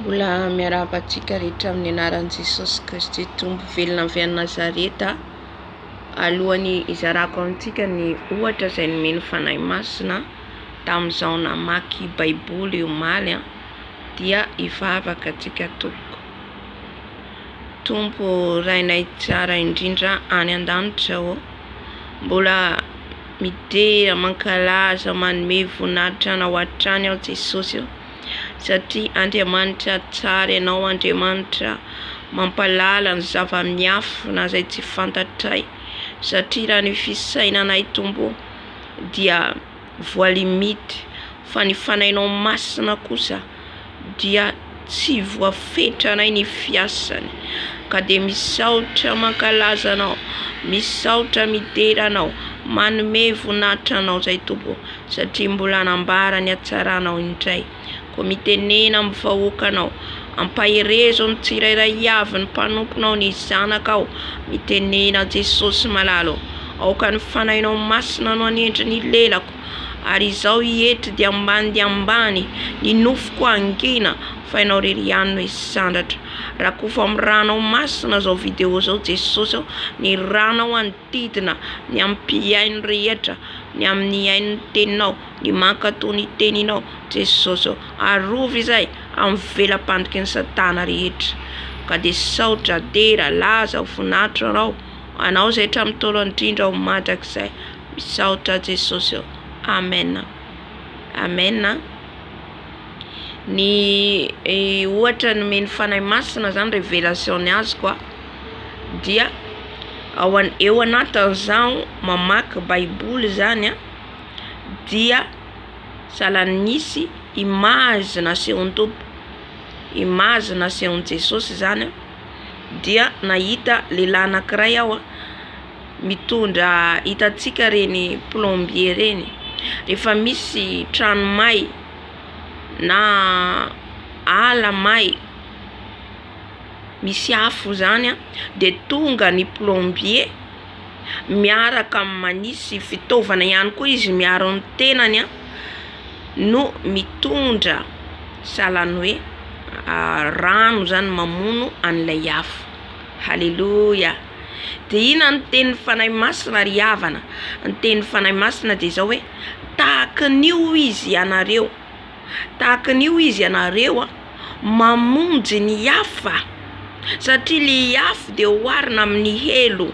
Mbola miarahaba antsika rehetra amin'ny anaran'i Jesosy Kristy Tompo velona avy any Nazareta. Alohan'ny hizarako amintsika ny ohatra izay nomen'ny Fanahy Masina tamin'izaho namaky Baiboly omaly dia hivavaka antsika tompoko. Tompo Rainay tsara indrindra any an-danitra ô, mbola midera, mankalaza, manome voninahitra Anao hatrany aho Jesosy ô. Satria Andriamanitra tsara Ianao Andriamanitra mampalala ny zava-miafina izay tsy fantatray satria raha ny fisainanay Tompo ô dia voalimite fa ny Fanahinao Masina kosa dia tsy voafetranay ny fiasany ka dia misaotra mankalaza Anao, misaotra midera Anao, manome voninahitra Anao izay Tompo ô. Satria mbola hanambara ny hatsaranao indray. Koa mitenena amin'ny vahoakanao, ampaherezo ny tsirairay avy ny mpanomponao ny zanakao, mitenena Jesosy malala ô, aoka ny Fanahinao Masina no hanendry ny lelako, ary izaho hietry dia ambany dia ambany, ny nofoko hangina, fa Ianao irery ihany no hisandratra. Rakofo amin'ny ranao masina izao video izao Jesosy ô, ny ranao hanodidina ny amin'ny mpihaino rehetra, ny amin'ny hihaino ny teninao, ny mankatò ny teninao, Jesosy ô, arovy izay amin'ny vela-pandriky ny satana rehetra, ka dia saotra, dera, laza, voninahitra Anao, Anao izay hatramin'ny taona indrindra ho mandrakizay, misaotra Jesosy ô, Amen, Amen. Ny ohatra nomen'ny Fanahy Masina zany révélation ny azoko a, dia ao an- eo anatin'izaho mamaky baiboly zany a dia sahala nisy image nasehon'ny Tompo, image nasehon'i Jesosy zany a, dia nahita lehilahy anakiray aho a mitondra hitantsika reny plombier reny rehefa misy trano may na ala may misy afo zany a de tonga ny plombier miaraka amin'ny manisy fitaovana ihany koa izy miaro ny tenany a no mitondra sahalan'ny hoe rano zany mamono an'ilay afo, haleloia! De inona ny tenin'ny Fanahy Masina ry havana? Ny tenin'ny Fanahy Masina de zao hoe tahaka an'io izy ianareo, tahaka an'io izy ianareo a mamonjy ny hafa satria le afo de oharina amin'ny helo,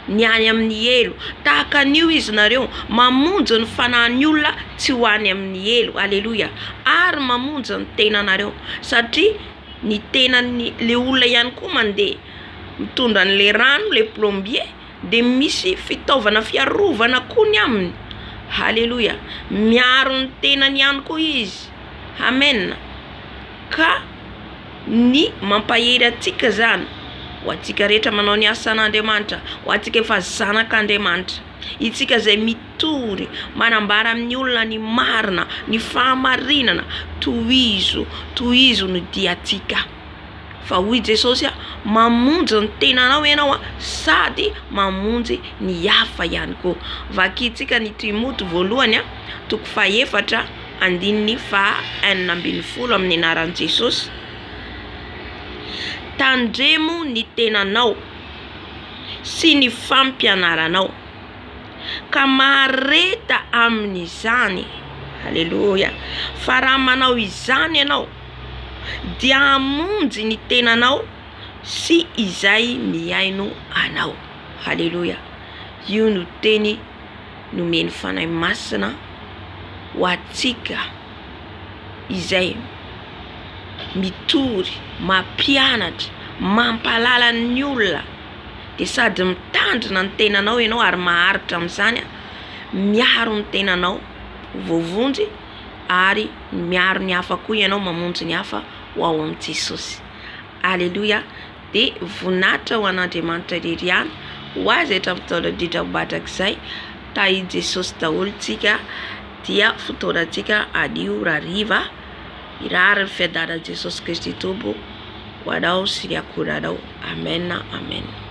ny any amin'ny helo, tahaka an'io izy nareo mamonjy ny fanahin'ny olona tsy ho any amin'ny helo, aleloia, ary mamonjy ny tenanareo satria ny tenan'ny le olona ihany koa mandeha mitondra an'le rano le plombier de misy fitaovana fiarovana koa ny aminy, haleloia, miaro ny tenany ihany koa izy, amen, ka ny mampahery antsika zany ho antsika rehetra manao ny asan'Andriamanitra, ho antsika efa zanak'Andriamanitra, itsika zay mitory, manambara amin'ny olona ny marina, ny fahamarinana, tohizo, tohizo ny diantsika. Fa hoy Jesosy, mamonjy ny tenanao ianao sady mamonjy ny hafa ihany koa. Vakintsika ny Timoty voalohany toko fahefatra andininy faha 16 amin'ny anaran'i Jesosy. Tandremo ny tenanao sy ny fampianaranao ka mahareta amin'izany. Aleloia. Fa raha manao izany ianao dia hamonjy ny tenanao sy izay mihaino anao. Haleloia! Io no teny nomen'ny Fanahy Masina ho antsika izay mitory, mampianatra, mampahalala ny olona, dia sady mitandrina ny tenanao ianao ary maharitra amin'izany, miaro ny tenanao ho voavonjy ary miaro ny hafa koa ianao mamonjy ny hafa ho ao amin'i Jesosy. Aleloia! Dia voninahitra ho an'Andriamanitra irery ihany, ho Azy hatramin'ny taona indrindra ho mandrakizay. Tahin'i Jesosy daholo tsika, dia fotoanantsika anio rariva. Mirary ny fiadanan'i Jesosy Kristy Tompo ho anao sy ny ankohonanao. Amen, amen.